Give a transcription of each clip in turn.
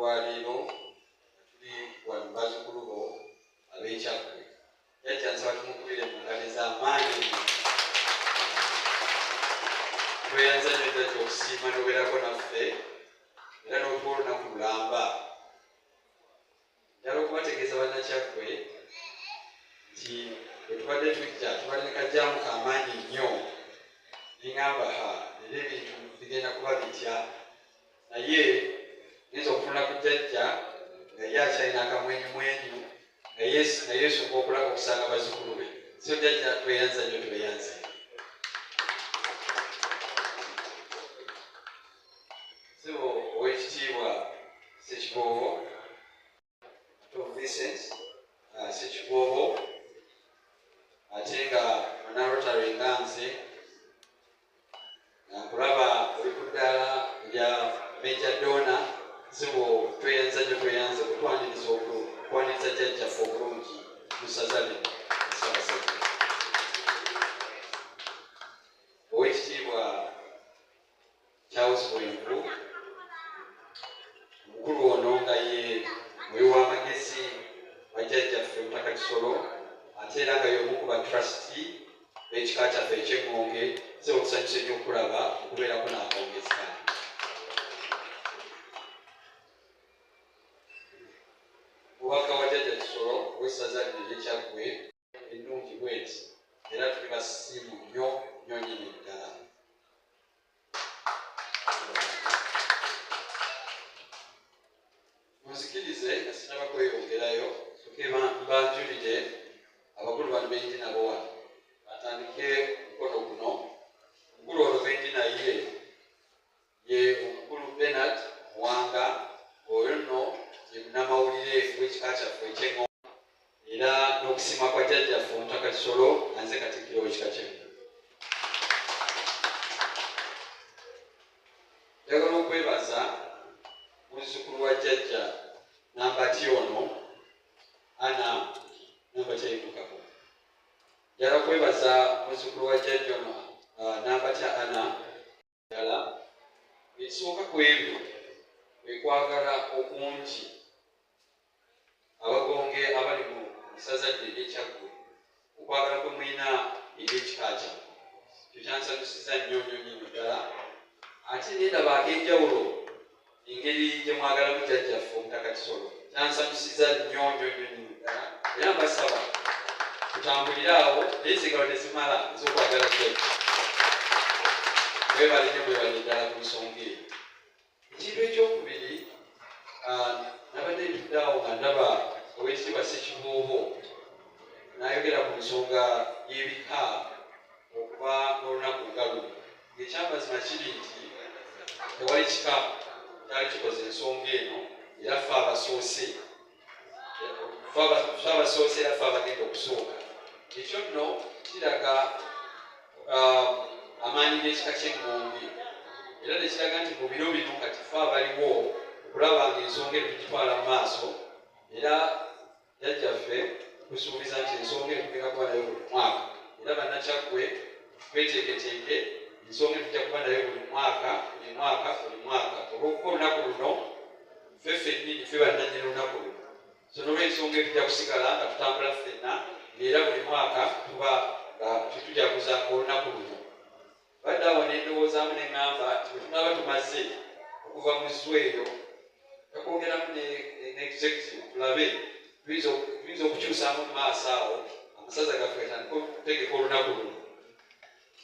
lwaleero tuli wano bazzukulu bo ab'eKyaggwe. Jjajja nsaba tumukubire mu ngalo ez'amaanyi. Tweyanza nnyo jjajja okusiima n'obeerako naffe era n'otuwa olunaku lulamba. Njagala okubategeeza bannakyaggwe nti bwe tubadde tujja tubadde ne kajjaamu k'amaanyi nnyo, neŋŋamba ha era ebintu bigenda kuba bitya, naye ngenza okutunula ku jjajja nga ye akyalina akamwenyumwenyu nga yeesooka okulaba okusanga bazzukulu be. So jjajja tweyanza nnyo, tweyanze. Ssebo ow'ekitiibwa Ssekiboobo Vincent Ssekiboobo, ate nga Munarotary nga nze, nga nkulaba oli ku ddaala lya major donor. Ssebo tweyanza nnyo, tweyanze kutwaniriza okwaniriza jjajjaffe obulungi mu ssaza lino Ssaabasajja. Ow'ekitiibwa Charles Bwenvu, omukulu ono nga ye muwi w'amagezi wa jjajjaffe Omutaka Kisolo, ate era nga y'omu ku ba trustee b'ekika kyaffe eky'Eŋŋonge, ssebo tusanyuse nnyo okulaba okubeerako n'akawungezi kano. Mubaka wa jjajja Kisolo ow'essaza lino ery'eKyaggwe ennungi bweti, era tuli basiimu nnyo nnyo nnyini ddala. Munzikirize nga sinaba kweyongerayo, soke mbanjulire abakulu bano bendi nabo wano. Batandike omukono guno. Omukulu ono bendi naye ye omukulu Bernard Muwanga, oyo nno ye munnamawulire w'ekika kyaffe eky'Eŋŋombe, era n'okusiima kwa jjajjaffe Omutaka Kisolo nga nze Katikkiro w'ekika ky'Eŋŋombe. Njagala okwebaza muzzukulu wa jjajja Nambati ono, Ana Nambati ayimukako. Njagala kwebaza muzzukulu wa jjajja ono Nambati Ana. Ddala ekisooka ku ebyo kwe kwagala okungi abagonge abali mu ssaza lino ery'eKyaggwe, okwagala kwe mulina eri ekika kyammwe. Ekyo kyansanyusiza nnyo nnyo nnyini ddala. Ate ne ndaba ak'enjawulo engeri gye mwagalamu jjajjaffe Omutaka Kisolo, kyansanyusiza nnyo nnyo nnyo nnyini ddala. Era mbasaba tutambulire awo, naye ez'engalo tezimala ez'okwagala jjajja. Mwebale nnyo, mwebale ddala ku nsonga eyo. Ekintu ekyokubiri, nabadde ntudde awo nga ndaba ow'ekitiibwa Ssekiboobo n'ayogera ku nsonga y'ebika okuba n'olunaku nga luno. Ng'ekyamazima kiri nti tewali kika kyali kikoze ensonga eno, era ffe abasoose, ffe abasoose era ffe abagenda okusooka. Ekyo nno kiraga amaanyi g'ekika ky'Eŋŋombe, era nekiraga nti mu biro bino kati ffe abaliwo okulaba ng'ensonga eno tugitwala mu maaso. Era jjajjaffe tusuubiza nti ensonga eno tugenda kuba nayo buli mwaka, era bannakyaggwe tweteeketeeke, ensonga eno tujja kuba nayo buli mwaka, buli mwaka, buli mwaka, olw'okuba olunaku luno ffe ffennyini ffe bannannyini lunaku luno. So n'olwensonga eno tujja kusigala nga tutambula ffenna, ng'era buli mwaka tuba nga tujaguza olunaku luno. Badde awo ne ndowoozaamu ne ŋŋamba nti bwe tunaaba tumaze okuva mu zoo eyo, okwongeramu ne executive, tulabe tuyinza okukyusaamu mu maaso awo amasaza gaffe gatandike okutegeka olunaku luno.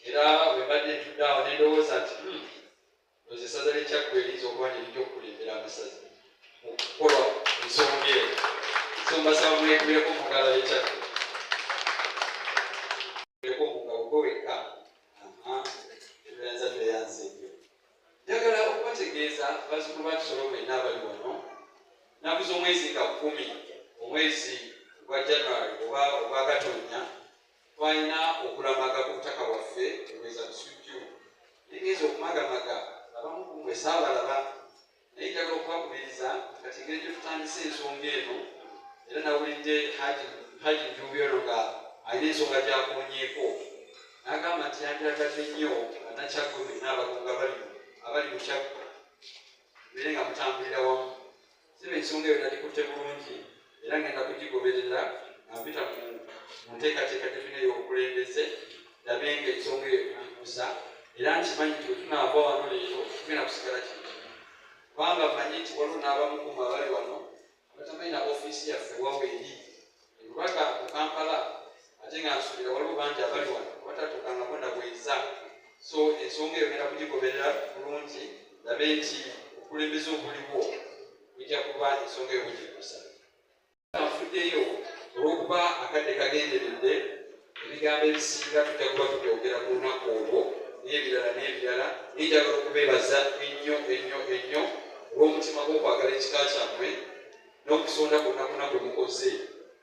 Era bwe mbadde ntudde awo ne ndowooza nti ndowooza essaza ly'eKyaggwe eriyinza okuba ne lijja okukulembera amasaza mu kukola ensonga eno. So mbasaba mwekubireko mu ngalo y'eKyaggwe mu ngalo gwe wekka. Tweyanza, tweyanze nnyo. Njagala okubategeeza bazzukulu ba Kisolo mwenna abali wano, nnaku z'omwezi nga 10 omwezi gwa January oba ogwa Gatonnya twalina okulamaga ku butaka bwaffe Lweza Busujju. Naye okumagamaga abamu ku mmwe saabalaba, naye njagala okubakubiriza kati engeri gye tutandise ensonga eno, era nawulidde Haji Njubi ono nga alina ensonga gy'akoonyeeko n'agamba nti yandyagadde nnyo bannakyaggwe mwenna abagonga abali mu Kyaggwe mubeere nga mutambulira wamu. Sebe ensonga eyo nagikutte bulungi era ngenda kugigoberera nga mpita mu nteekateeka gye tulina ey'obukulembeze, ndabe nga ensonga eyo tugikuza. Era nkimanyi nti bwe tunaava wano leero tugenda kusigala kintu, kubanga mmanyi nti waliwo n'abamu ku mmwe abali wano abatamanyi na ofiisi yaffe wawe eri e Lubaga mu Kampala, ate nga nsuubira waliwo bangi abali wano abatatuukangako na bweza. So ensonga eyo ngenda kugigoberera bulungi, ndabe nti obukulembeze obuliwo bujja kuba ensonga eyo bugikuza. Nfuddeyo olw'okuba akadde kagenderedde, ebigambo ebisinga tujja kuba tubyogera ku lunaku olwo n'ebirala n'ebirala, naye njagala okubeebaza ennyo ennyo ennyo olw'omutima gw'okwagala ekika kyammwe n'okusonda kwonna kwonna kwe mukoze.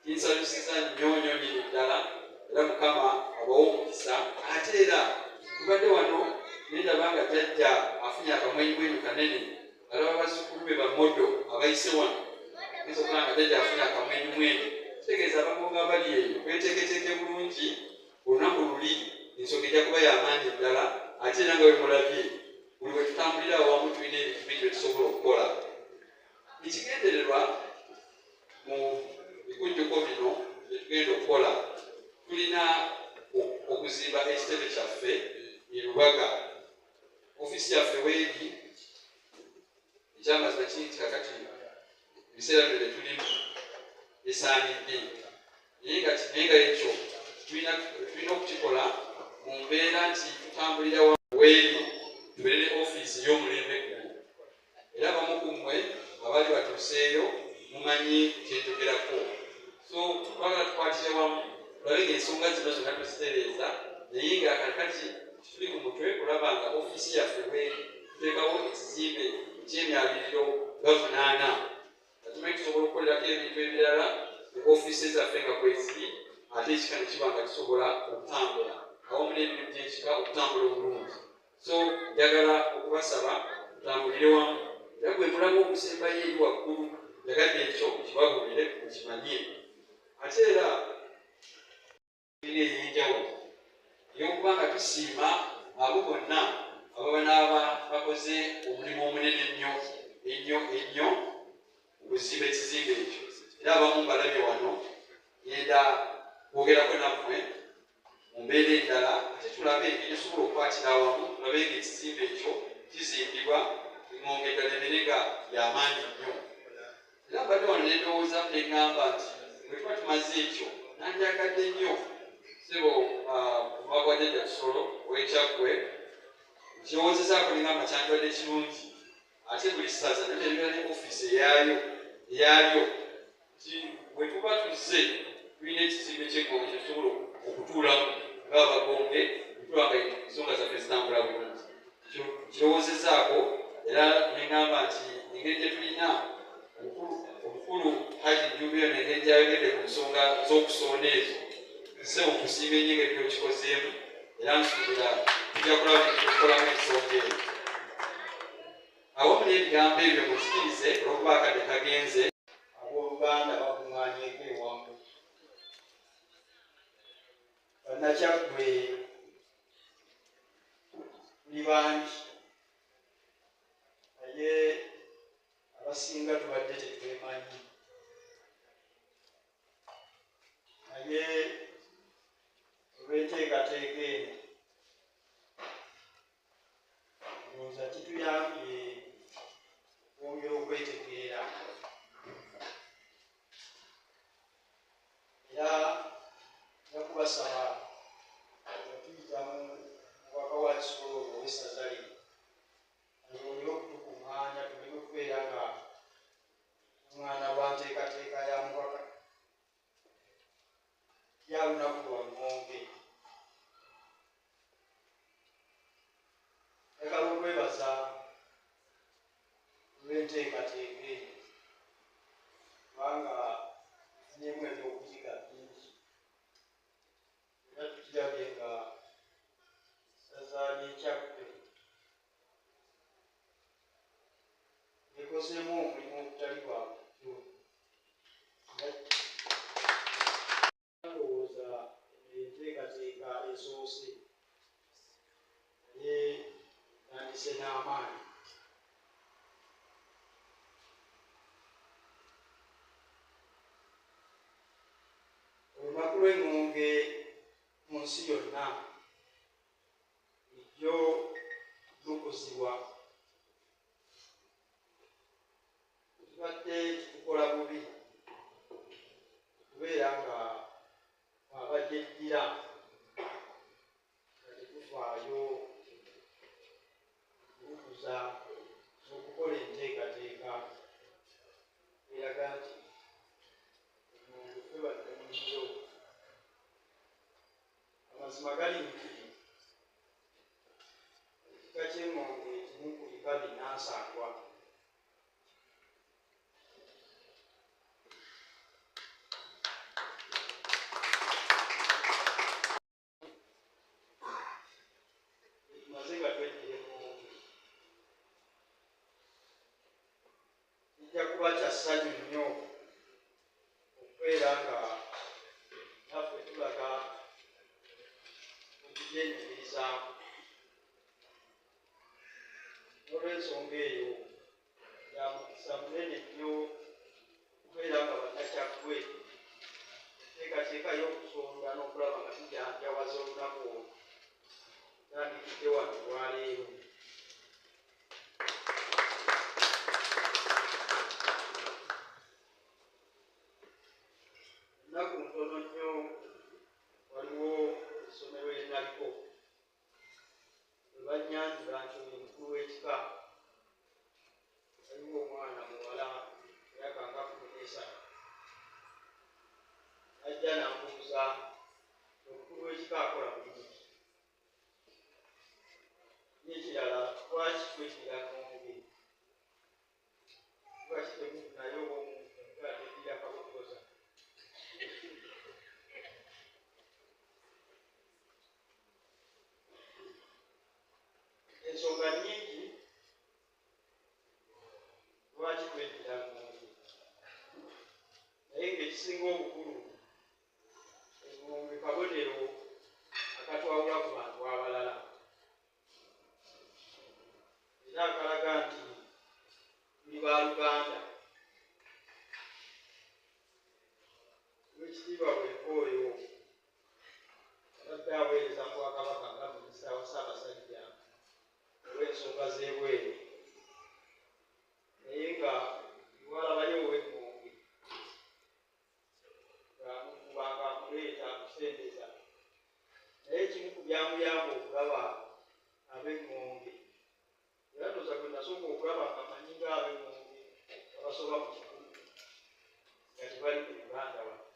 Kinsanyusiza nnyo nnyo nnyini ddala, era Mukama abawe omukisa. Ate era tubadde wano ne ndaba nga jjajja afunye akamwenyumwenyu kanene, alaba bazzukulu be bamodo abayise wano. Oyinza okulaba nga jjajja afunye akamwenyumwenyu, kitegeeza abagongo abali eyo tweteeketeeke bulungi, olunaku luli ensonga ejja kuba y'amaanyi ddala. Ate era nga bwe mulabye, buli bwe tutambulira awamu tulina ebintu bingi bye tusobola okukola. Ekigendererwa mu bikujjuko bino bye tugenda okukola, tulina okuzimba ekitebe kyaffe e Lubaga. Ofiisi yaffe weeri, ekyamazima kiri nti kakati ebiseera bino bye tulimu esaanidde, naye nga ekyo tulina okukikola mu mbeera nti tutambulira weeri, tubeere ne ofiisi ey'omulembe guno. Era abamu ku mmwe abaali batuuseeyo mumanyi kyenjogerako. So twagala tukwatire wamu tulabe ng'ensonga zino zonna tuzitereeza, naye nga kakati tuli ku mutwe kulaba nga ofiisi yaffe weeri, tuteekawo ekizimbe eky'emyaliriro nga 8 nga tumanyi tusobola okukolerako ebintu ebirala ne ofiisi zaffe nga kweziri, ate ekika ne kiba nga kisobola okutambula awamu n'emirimu gy'ekika okutambula obulungi. So njagala okubasaba tutambulire wamu, era gwe mulamu ogusembayo eri waggulu, njagadde ekyo kibabuulire mukimanye. Ate era tulina ey'enjawulo ey'okuba nga tusiima abo bonna ababa n'aba bakoze omulimu omunene ennyo ennyo ennyo okuzimba ekizimbe ekyo. Era abamu mbalabye wano, ngenda kwogerako nammwe mu mbeera endala, ate tulabe engeri tusobola okukwatira awamu, tulabe ng'ekizimbe ekyo kizimbibwa, eŋŋonge eddala ebeere nga y'amaanyi nnyo. Era mbadde wano ne ndowooza ne ŋŋamba nti bwe tuba tumaze ekyo, nandyagadde nnyo ssebo omubaka wa Jjajja Kisolo ow'Ekyaggwe, nkirowoozezaako ne ŋŋamba kyandibadde kirungi ate buli ssaza nalyo ne libeera ne ofiisi eyaayo eyaalyo, nti bwe tuba tuzze tulina ekizimbe ky'eŋŋonge kye tusobola okutuulamu ng'abagonge, ne tulaba nga ensonga zaffe zitambula bulungi. Ekyo nkirowoozezaako era ne ŋŋamba nti engeri gye tulina omukulu Haji Jjumba eno, engeri gy'ayogedde ku nsonga z'okusonda ezo, ssebo nkusiima ennyo engeri gy'okikozeemu, era nsuubira tujja kulaba engeri gy'okukolamu ensonga eyo. Awamu n'ebigambo ebyo munzikirize olw'okuba akadde kagenze. Abooluganda bakuŋŋaanyeeko ewamu. Bannakyaggwe tuli bangi, naye abasinga tubadde tetwemanyi, naye olw'enteekateeka eno ndowooza kituyambye okwongera okwetegeera. Era nja kubasaba nga tuyita mu mubaka wa Kisolo ono ow'essaza lino ayongere okutukuŋŋaanya tuleme kubeera nga tukuŋŋaana lwa nteekateeka ya mubaka ya lunaku lwa ŋŋonge. Njagala okwebaza olw'enteekateeka eno kubanga tufunyeemu ebyokuyiga bingi, era tukirabye nga essaza ly'e Kyaggwe likozeemu omulimu ogutali gwa bulijjo. Ndowooza eno y'enteekateeka esoose, naye etandise n'amaanyi. lw'Eŋŋonge mu nsi yonna bulijjo lukuzibwa. Tubadde tukola bubi kubeera nga abajejjira nga tetufaayo okukuza n'okukola enteekateeka eraga nti Eŋŋonge ffe bannannyiniyo. Amazima gali nti ekika ky'Eŋŋonge kimu ku bika binnansangwa. Tumaze nga tweddira Eŋŋonge, kijja kuba kya ssanyu nnyo okubeera nga naffe tulaga okugyenyumirizaamu. N'olw'ensonga eyo ya mukisa munene nnyo okubeera nga bannakyaggwe enteekateeka y'okusonda n'okulaba nga tujanjawaza olunaku olwo tutandikidde wano olwaleero. Ennaku ntono nnyo waliwo essomero lye naliko bwe bannyanjula nti oyo mukulu w'ekika, waliwo omwana muwala emyaka nga 13 ajja n'ambuuza omukulu w'ekika akola mulimu ki? N'ekirala, lwaki tweddira Ŋŋonge? Lwaki temufunayo omuntu ateddira Kabogoza? Ensonga nnyingi lwaki tweddira Ŋŋonge, naye ng'ekisinga obukulu Eŋŋonge kabonero akatwawula ku bantu abalala era akalaga nti tuli baluganda. Oweekitiibwa Bwemba oyo abadde aweereza mu Bwakabaka nga minisita wa Ssaabasajja ow'ensonga z'ebweru, naye nga walabayo ow'Eŋŋonge ng'amukuba ng'amuleeta amusembeza, naye ekimu ku byamuyamba okulaba ab'Eŋŋonge, era ndowooza gwe nasooka okulaba nga mmanyi nga ab'Eŋŋonge abasoba mu 1,000 nga tebali mu Uganda wano,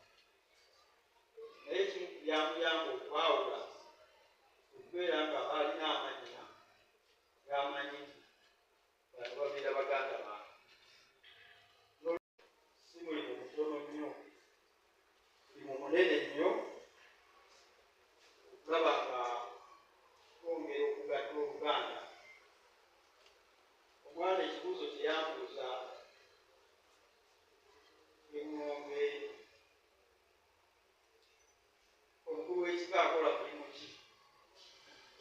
naye ekimu ku byamuyamba okubaawula okubeera nga baalina amannya g'amanyi nti bano babeera baganda bange. Si mulimu mutono nnyo, mulimu munene nnyo okulaba nga twongera okugatta oluganda. Omwana ekibuuzo kye yambuuza, Eŋŋonge omukulu w'ekika akola mulimu ki?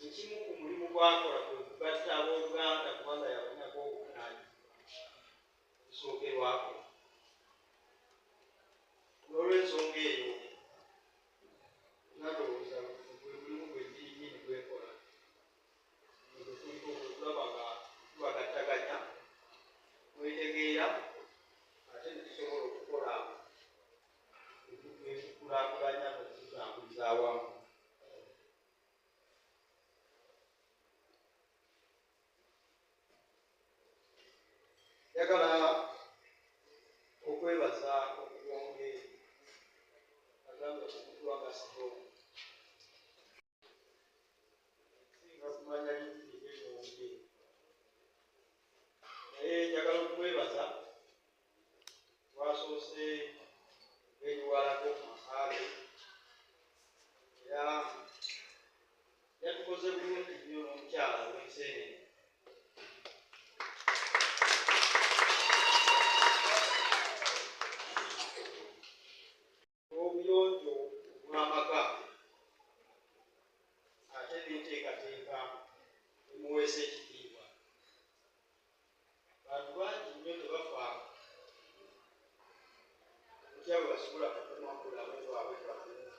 Ekimu ku mulimu gw'akola kwe kugatta abooluganda, kubanga yabalinako obuvunaanyizibwa obusookerwako. N'olw'ensonga eyo nalowooza gwe mulimu gwe nnyininyini gwenkola gwe kuliko kwe kulaba nga tubagattaganya, twetegeera, ate ne tusobola okukola ebintu ebikulaakulanya n'okututambuliza awamu. Njagala okwebaza Omugonge agamba omuntu nga sito singa kumanya lingi ery'Eŋŋonge, naye njagala okumwebaza lwasoose okwenyiwalako mu maka ge, era yatukoze bulungi nnyo n'omukyala ow'enseenene. Obuyonjo bw'amaka ate n'enteekateeka emuweesa ekitiibwa. Bantu bangi nnyo tebafa kutya bwe basobola kukuuma mu bulamu bwabwe nga bulungi.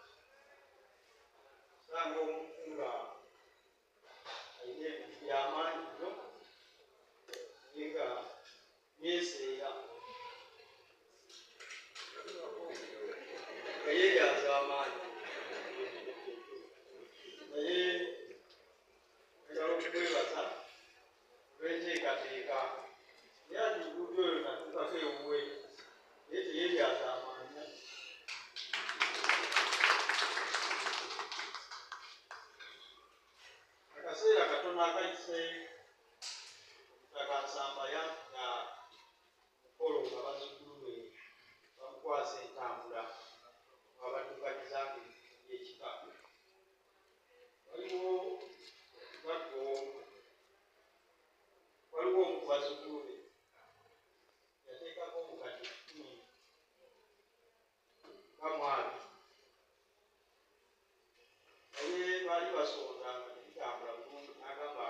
bazzukulu be yateekako obukadde 120, naye baali basonda nga tebitambula bulungi. N'agamba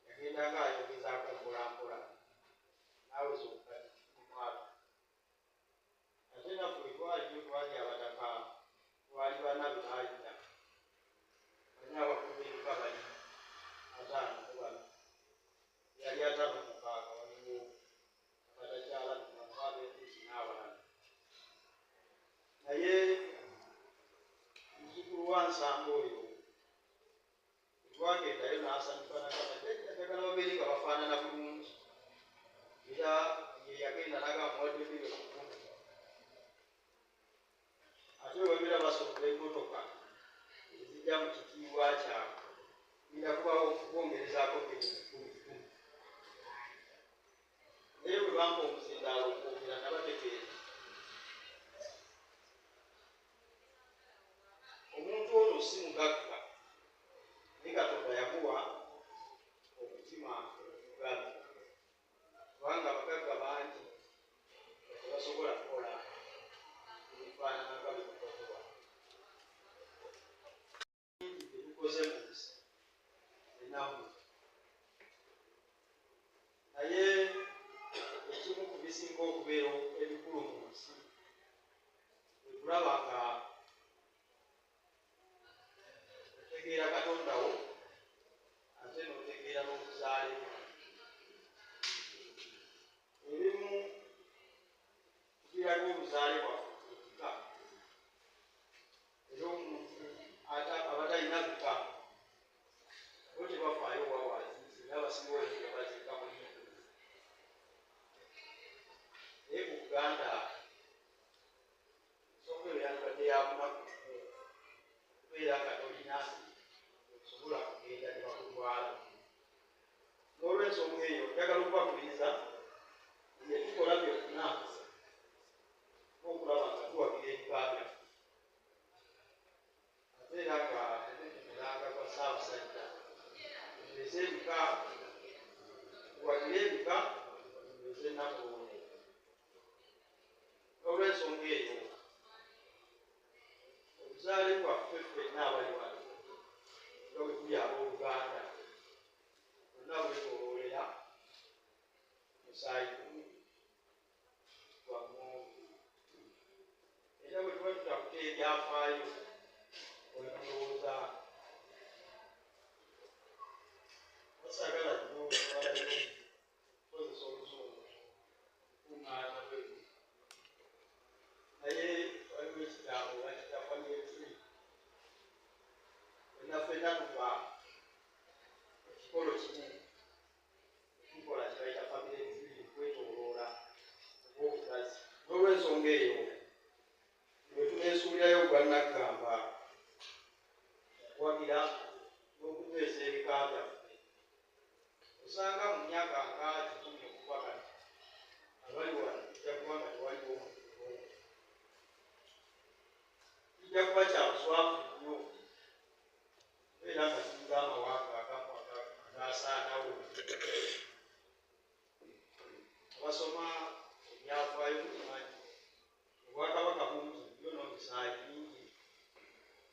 yagendanga ayogezaako mpolampola n'aweza obukadde 120. Ate naffe twaliyo twali abataka, twali bana be baayita bani abakulu b'ebika bali 54, yali 56, waliwo abatakyala abentuusi n'abalala. Naye muzzukulu wa Nsamba oyo twagendayo n'asanyuka n'agamba, "Jjajja, njagala babeere nga bafaanana bulungi." Era ye yagenda n'agamba, "Muwadde 10,000,000." Ate bwe babeera basonda emmotoka ezijja mu kitiibwa kyabwe, genda kubawo kwongerezaako 10,000,000. Naye bwe bampa omuzindaalo okwogera, nabategeeza omuntu ono si mugagga, naye Katonda yamuwa omutima omugabi, kubanga abagagga bangi nga tebasobola kukola ebifaanana nga bye bakoze. Bingi bye tukoze mu nsi enamu, naye ekimu ku bisinga okubeera ebikulu mu nsi bwe tulaba nga otegeera Katonda wo, ate n'otegeera n'obuzaale bwo. Ebimu biraga obuzaale bwaffe ekika, era omuntu aba talina bika bo tebafaayo wa waziise, era abasinga obungi babaziika mu Hindu. Naye mu Buganda ensonga eyo yandibadde ya bunaku okubeera nga tolina osobola kugenda ne bakutwala. N'olwensonga eyo njagala okubakubiriza bye tukola byonna okulaba nga tuwagira ebika byaffe, ate era nga tetukumulanga gwa Ssaabasajja, tunyweze ebika, tuwagire ebika, tunyweze Namulondo. N'olwensonga eyo obuzaale bwaffe ffenna abali wano nga bwe tuli abooluganda bonna bwetooloolera musaayi gumu gwa ŋŋombe. Era bwe tuba tutakuta ebyafaayo, olowooza basaagala nnyo okutwalayo okukozesa oluzungu kuŋŋaana bweru, naye waliwo ekigambo bakita family tree. Ffenna ffenna tuva ekikolo kimu, tukola kye bayita family tree okwetooloola obwobugazi. N'olwensonga eyo bwe tuneesuulirayo ogwa naggamba okuwagira n'okunyweza ebika byaffe, osanga mu myaka nga 100 okuva kati abali wano kijja kuba nga tewaliwo muntu. Kijja kuba kya buswavu nnyo era nga tulinga amawanga agamu agasaanawo. Abasoma ebyafaayo mukimanyi obwakabaka bungi nnyo n'omisaayi mingi,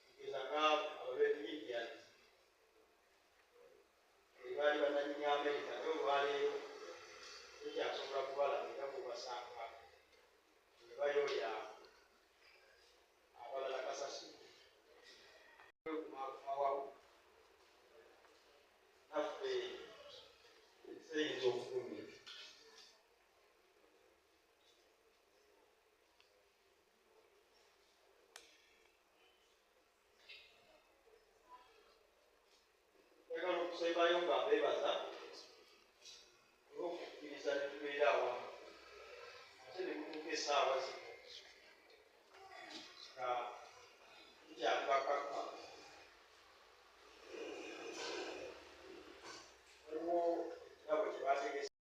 kugeza nga aba Red Indians ebaali bannannyini Amerika, naye olwaleero tekyasobola kubalaba era bwobasanga ne bayoya abalala kasasiro. Kwekumakumawawo naffe ensi eyinza okugumira. Njagala okusembayo nga mbeebaza olw'okukkiriza ne tubeera awamu, ate ne mutuuka essaawa zino.